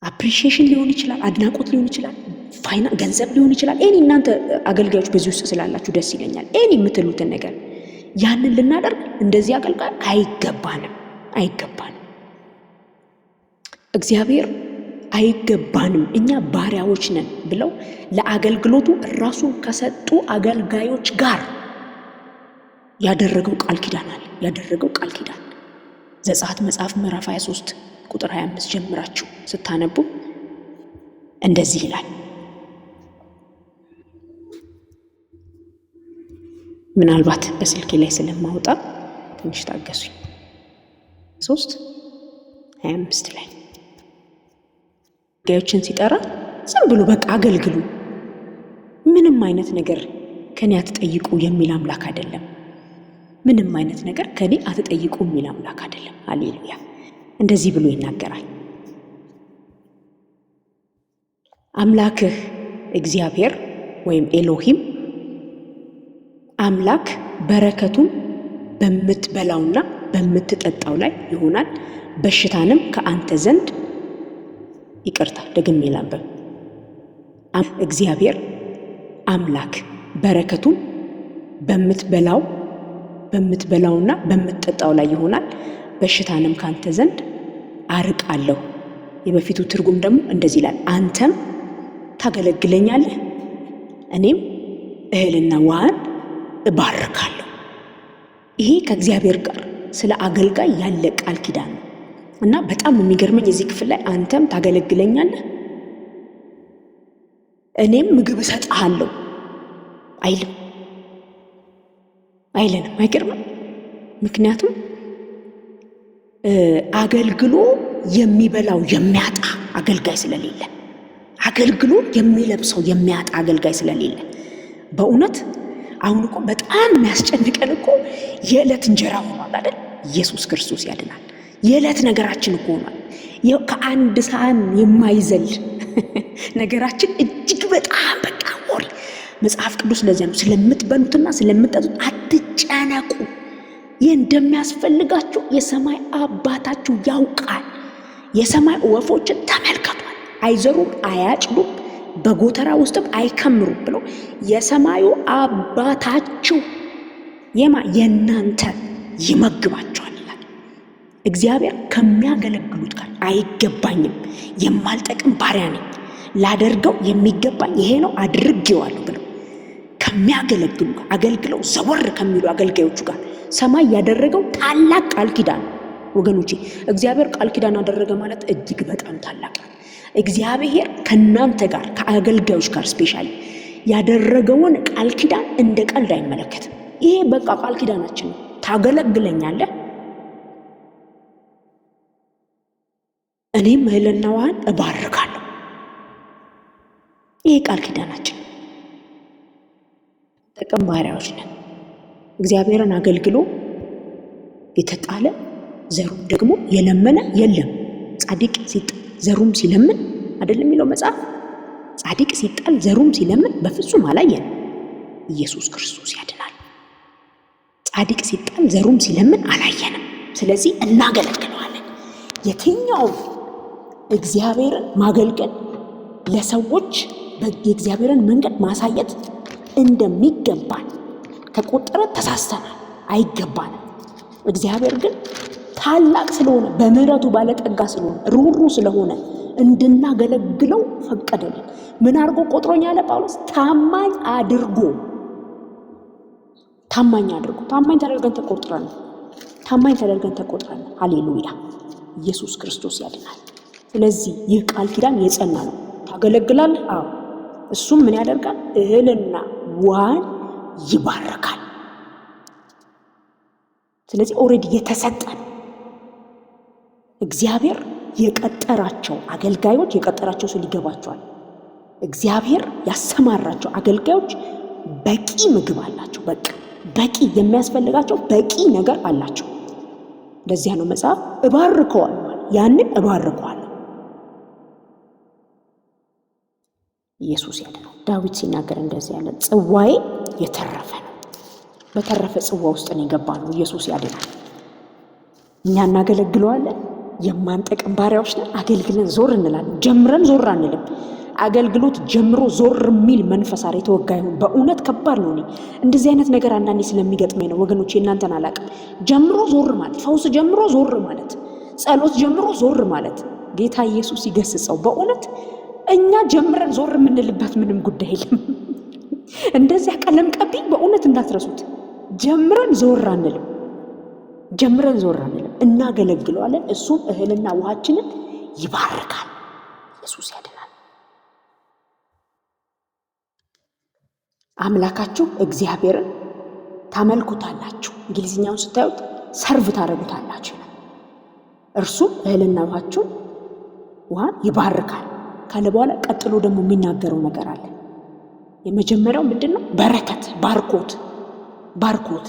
Appreciation ሊሆን ይችላል፣ አድናቆት ሊሆን ይችላል፣ ገንዘብ ሊሆን ይችላል። Any እናንተ አገልጋዮች በዚህ ውስጥ ስላላችሁ ደስ ይለኛል። Any የምትሉትን ነገር ያንን ልናደርግ እንደዚህ አገልጋይ አይገባንም፣ አይገባንም። እግዚአብሔር አይገባንም፣ እኛ ባሪያዎች ነን ብለው ለአገልግሎቱ ራሱን ከሰጡ አገልጋዮች ጋር ያደረገው ቃል ኪዳን አለ። ያደረገው ቃል ኪዳን ዘጸአት መጽሐፍ ምዕራፍ 23 ቁጥር 25 ጀምራችሁ ስታነቡ እንደዚህ ይላል። ምናልባት በስልኬ ላይ ስለማውጣ ትንሽ ታገሱኝ። 3 25 ላይ አገልጋዮችን ሲጠራ ዝም ብሎ በቃ አገልግሉ፣ ምንም አይነት ነገር ከኔ አትጠይቁ የሚል አምላክ አይደለም። ምንም አይነት ነገር ከኔ አትጠይቁ የሚል አምላክ አይደለም። ሃሌሉያ! እንደዚህ ብሎ ይናገራል። አምላክህ እግዚአብሔር ወይም ኤሎሂም አምላክ በረከቱን በምትበላውና በምትጠጣው ላይ ይሆናል፣ በሽታንም ከአንተ ዘንድ ይቅርታ፣ ደግሜ ላንብብ። እግዚአብሔር አምላክ በረከቱን በምትበላውና በምትጠጣው ላይ ይሆናል፣ በሽታንም ካንተ ዘንድ አርቃለሁ። የበፊቱ ትርጉም ደግሞ እንደዚህ ይላል፣ አንተም ታገለግለኛለህ፣ እኔም እህልና ውሃን እባርካለሁ። ይሄ ከእግዚአብሔር ጋር ስለ አገልጋይ ያለ ቃል ኪዳን ነው። እና በጣም የሚገርመኝ እዚህ ክፍል ላይ አንተም ታገለግለኛለህ፣ እኔም ምግብ እሰጥሃለሁ አይልም፣ አይለንም። አይገርምም? ምክንያቱም አገልግሎ የሚበላው የሚያጣ አገልጋይ ስለሌለ፣ አገልግሎ የሚለብሰው የሚያጣ አገልጋይ ስለሌለ፣ በእውነት አሁን እኮ በጣም የሚያስጨንቀን እኮ የዕለት እንጀራ ሆኗል አይደል? ኢየሱስ ክርስቶስ ያድናል። የዕለት ነገራችን እኮ ሆኗል። ከአንድ ሳህን የማይዘል ነገራችን እጅግ በጣም በቃ ወሬ። መጽሐፍ ቅዱስ ለዚያ ነው ስለምትበሉትና ስለምትጠጡት አትጨነቁ፣ ይህ እንደሚያስፈልጋችሁ የሰማይ አባታችሁ ያውቃል። የሰማይ ወፎችን ተመልከቷል፣ አይዘሩም፣ አያጭዱም፣ በጎተራ ውስጥም አይከምሩም ብሎ የሰማዩ አባታችሁ የማ የእናንተ ይመግባቸዋል ይላል። እግዚአብሔር ከሚያገለግሉት ጋር አይገባኝም፣ የማልጠቅም ባሪያ ነኝ፣ ላደርገው የሚገባኝ ይሄ ነው አድርጌዋለሁ ብለው ከሚያገለግሉ ጋር አገልግለው ዘወር ከሚሉ አገልጋዮቹ ጋር ሰማይ ያደረገው ታላቅ ቃል ኪዳን ነው። ወገኖቼ እግዚአብሔር ቃል ኪዳን አደረገ ማለት እጅግ በጣም ታላቅ ነው። እግዚአብሔር ከእናንተ ጋር ከአገልጋዮች ጋር specially ያደረገውን ቃል ኪዳን እንደ ቀልድ አይመለከትም። ይሄ በቃ ቃል ኪዳናችን ነው። ታገለግለኛለህ፣ እኔም እህልና ውሃን እባርካለሁ። ይሄ ቃል ኪዳናችን ነው። ጥቅም ባሪያዎች ነን። እግዚአብሔርን አገልግሎ የተጣለ ዘሩም ደግሞ የለመነ የለም። ጻድቅ ሲጣል ዘሩም ሲለምን አይደለም የሚለው መጽሐፍ። ጻድቅ ሲጣል ዘሩም ሲለምን በፍጹም አላየንም። ኢየሱስ ክርስቶስ ያድናል። ጻድቅ ሲጣል ዘሩም ሲለምን አላየንም። ስለዚህ እናገለግለዋለን። የትኛውም እግዚአብሔርን ማገልገል ለሰዎች የእግዚአብሔርን መንገድ ማሳየት እንደሚገባን ከቆጠረ ተሳስተናል፣ አይገባንም። እግዚአብሔር ግን ታላቅ ስለሆነ በምሕረቱ ባለጠጋ ስለሆነ ሩሩ ስለሆነ እንድናገለግለው ፈቀደልን። ምን አድርጎ ቆጥሮኛል አለ ጳውሎስ? ታማኝ አድርጎ ታማኝ አድርጎ ታማኝ ተደርገን ተቆጥረናል። ታማኝ ተደርገን ተቆጥረናል። ሃሌሉያ! ኢየሱስ ክርስቶስ ያድናል። ስለዚህ ይህ ቃል ኪዳን የጸና ነው። ታገለግላለህ? አዎ። እሱም ምን ያደርጋል? እህልና ውሃን ይባርካል። ስለዚህ already የተሰጠ ነው። እግዚአብሔር የቀጠራቸው አገልጋዮች የቀጠራቸው ስል ይገባቸዋል። እግዚአብሔር ያሰማራቸው አገልጋዮች በቂ ምግብ አላቸው። በቃ በቂ የሚያስፈልጋቸው በቂ ነገር አላቸው። ለዚያ ነው መጽሐፍ እባርከዋለሁ፣ ያንን እባርከዋለሁ። ኢየሱስ ያድናል። ዳዊት ሲናገር እንደዚህ ያለ ጽዋዬ የተረፈ ነው። በተረፈ ጽዋ ውስጥ ነው የገባ ነው። ኢየሱስ ያድናል። እኛ እናገለግለዋለን፣ የማንጠቅም ባሪያዎች ነን። አገልግለን ዞር እንላለን። ጀምረን ዞር አንልም። አገልግሎት ጀምሮ ዞር የሚል መንፈስ አረ የተወጋ ይሁን። በእውነት ከባድ ነው። እኔ እንደዚህ አይነት ነገር አንዳንዴ ስለሚገጥመኝ ነው ወገኖቼ፣ እናንተን አላቅም። ጀምሮ ዞር ማለት፣ ፈውስ ጀምሮ ዞር ማለት፣ ጸሎት ጀምሮ ዞር ማለት፣ ጌታ ኢየሱስ ይገስጸው። በእውነት እኛ ጀምረን ዞር የምንልበት ምንም ጉዳይ የለም። እንደዚያ ቀለም ቀቢ በእውነት እንዳትረሱት። ጀምረን ዞር አንልም። ጀምረን ዞር አንልም። እናገለግለዋለን። እሱም እህልና ውሃችንን ይባርካል። ኢየሱስ ያድናል። አምላካችሁ እግዚአብሔርን ታመልኩታላችሁ። እንግሊዝኛውን ስታዩት serve ታደርጉታላችሁ ይላል። እርሱም እህልና ውሃችሁን ውሃን ይባርካል ካለ በኋላ ቀጥሎ ደግሞ የሚናገረው ነገር አለ። የመጀመሪያው ምንድን ነው? በረከት፣ ባርኮት፣ ባርኮት።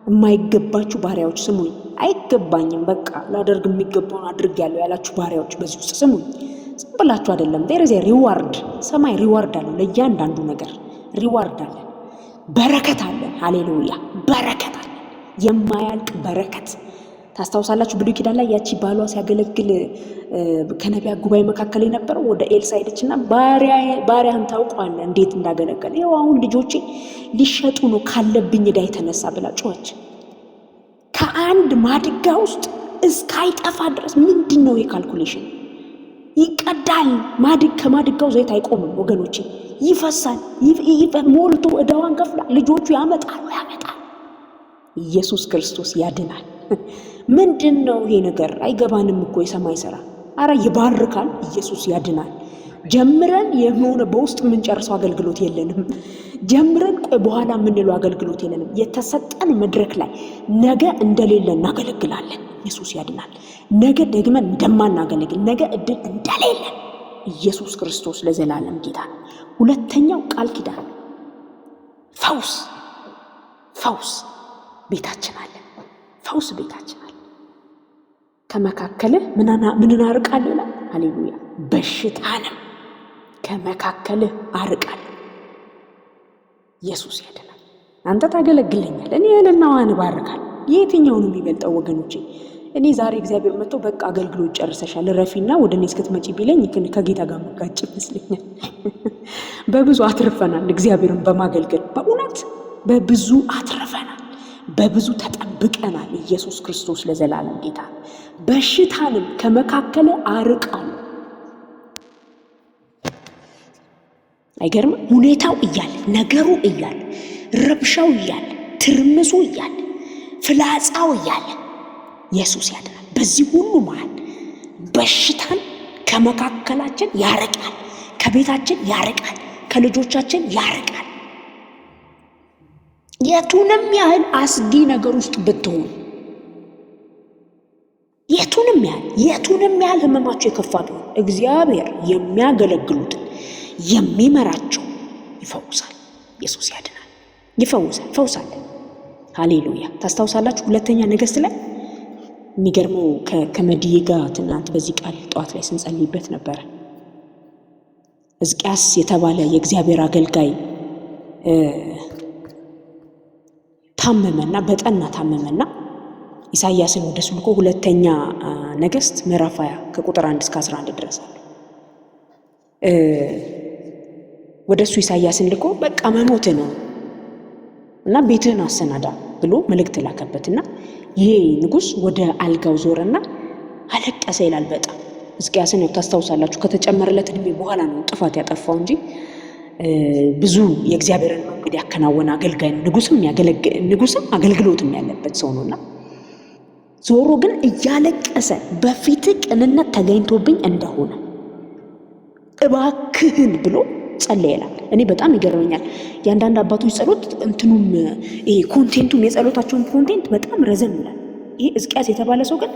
የማይገባችሁ ባሪያዎች ስሙኝ። አይገባኝም፣ በቃ ላደርግ የሚገባውን አድርጌያለሁ ያላችሁ ባሪያዎች በዚህ ውስጥ ስሙኝ። ዝም ብላችሁ አይደለም። There is reward፣ ሰማይ reward አለው ለእያንዳንዱ ነገር reward አለን። በረከት አለን። ሃሌሉያ፣ በረከት አለን። የማያልቅ በረከት። ታስታውሳላችሁ ብሉይ ኪዳን ላይ ያቺ ባሏ ሲያገለግል ከነቢያት ጉባኤ መካከል የነበረው ወደ ኤልሳ ሄደችና ባሪያህን ታውቀዋለህ እንዴት እንዳገለገለ፣ ይኸው አሁን ልጆቼ ሊሸጡ ነው ካለብኝ ዕዳ የተነሳ ብላ ጮኸች። ከአንድ ማድጋ ውስጥ እስካይጠፋ ድረስ ምንድን ነው የ calculation? ይቀዳል። ማድግ ከማድጋው ዘይት አይቆምም ወገኖቼ፣ ይፈሳል። ሞልቶ ዕዳዋን ከፍላ ልጆቹ ያመጣሉ ያመጣል። ኢየሱስ ክርስቶስ ያድናል። ምንድን ነው ይሄ ነገር? አይገባንም እኮ የሰማይ ስራ። አረ ይባርካል። ኢየሱስ ያድናል። ጀምረን የሆነ በውስጥ የምንጨርሰው አገልግሎት የለንም። ጀምረን ቆይ በኋላ የምንለው አገልግሎት የለንም። የተሰጠን መድረክ ላይ ነገ እንደሌለ እናገለግላለን። ኢየሱስ ያድናል። ነገ ደግመን እንደማናገለግል፣ ነገ እድል እንደሌለ ኢየሱስ ክርስቶስ ለዘላለም ጌታ ነው። ሁለተኛው ቃል ኪዳን ፈውስ፣ ፈውስ ቤታችን አለ። ፈውስ ቤታችን አለ። ከመካከልህ ምንን አርቃለሁ ይላል። ሃሌሉያ። በሽታንም ከመካከልህ አርቃለሁ። ኢየሱስ ያድናል። አንተ ታገለግለኛል፣ እኔ እህልና ውሃን እባርካለሁ። የትኛው ነው የሚበልጠው ወገኖቼ? እኔ ዛሬ እግዚአብሔር መጥቶ በቃ አገልግሎት ጨርሰሻል ረፊና ወደ እኔ እስክትመጪ ቢለኝ ከጌታ ጋር መጋጭ ይመስለኛል። በብዙ አትርፈናል። እግዚአብሔርን በማገልገል በእውነት በብዙ አትርፈናል። በብዙ ተጠብቀናል። ኢየሱስ ክርስቶስ ለዘላለም ጌታ። በሽታንም ከመካከል አርቃለሁ። አይገርምም? ሁኔታው እያለ ነገሩ እያለ ረብሻው እያለ ትርምሱ እያለ ፍላጻው እያለ ኢየሱስ ያድናል። በዚህ ሁሉ መሃል በሽታን ከመካከላችን ያርቃል፣ ከቤታችን ያርቃል፣ ከልጆቻችን ያርቃል። የቱንም ያህል አስጊ ነገር ውስጥ ብትሆኑ፣ የቱንም ያህል ህመማቸው የከፋ ቢሆን እግዚአብሔር የሚያገለግሉትን የሚመራቸው ይፈውሳል። ኢየሱስ ያድናል፣ ይፈውሳል፣ ፈውሳል። ሃሌሉያ። ታስታውሳላችሁ ሁለተኛ ነገሥት ላይ የሚገርመው ከመድዬ ጋር ትናንት በዚህ ቃል ጠዋት ላይ ስንጸልይበት ነበረ። ሕዝቅያስ የተባለ የእግዚአብሔር አገልጋይ ታመመና በጠና ታመመና ኢሳያስን ወደ እሱ ልኮ ሁለተኛ ነገሥት ምዕራፍ 20 ከቁጥር 1 እስከ 11 ድረስ አለ። ወደ እሱ ኢሳያስን ልኮ በቃ መሞት ነው እና ቤትህን አሰናዳ ብሎ መልእክት ላከበትና ይሄ ንጉሥ ወደ አልጋው ዞረና አለቀሰ ይላል። በጣም ሕዝቅያስን ያው ታስታውሳላችሁ ከተጨመረለት እድሜ በኋላ ነው ጥፋት ያጠፋው እንጂ ብዙ የእግዚአብሔርን መንገድ ያከናወነ አገልጋይ ነው። ንጉስም አገልግሎትም ያለበት ሰው ነውና ዞሮ ግን እያለቀሰ በፊትህ ቅንነት ተገኝቶብኝ እንደሆነ እባክህን ብሎ ጸለየ ይላል። እኔ በጣም ይገርመኛል የአንዳንድ አባቶች ጸሎት እንትኑም ይሄ content ኡም የጸሎታቸውን content በጣም ረዘም ይላል። ይሄ ሕዝቅያስ የተባለ ሰው ግን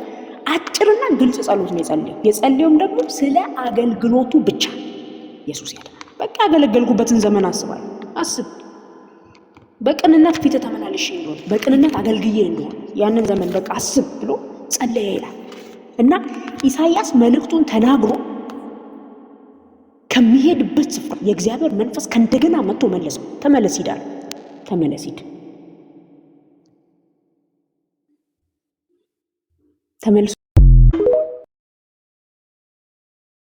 አጭርና ግልጽ ጸሎት ነው የጸለየው። የጸለየውም ደግሞ ስለ አገልግሎቱ ብቻ። ኢየሱስ ያድናል። በቃ ያገለገልኩበትን ዘመን አስባለሁ። አስብ በቅንነት ፊት ተመላልሼ እንደሆነ በቅንነት አገልግዬ እንደሆነ ያንን ዘመን በቃ አስብ ብሎ ጸለየ ይላል። እና ኢሳይያስ መልእክቱን ተናግሮ ከሚሄድበት ስፍራ የእግዚአብሔር መንፈስ ከእንደገና መጥቶ መለሰው። ተመለስ ሂድ አለው። ተመለስ ሂድ። ተመልሶ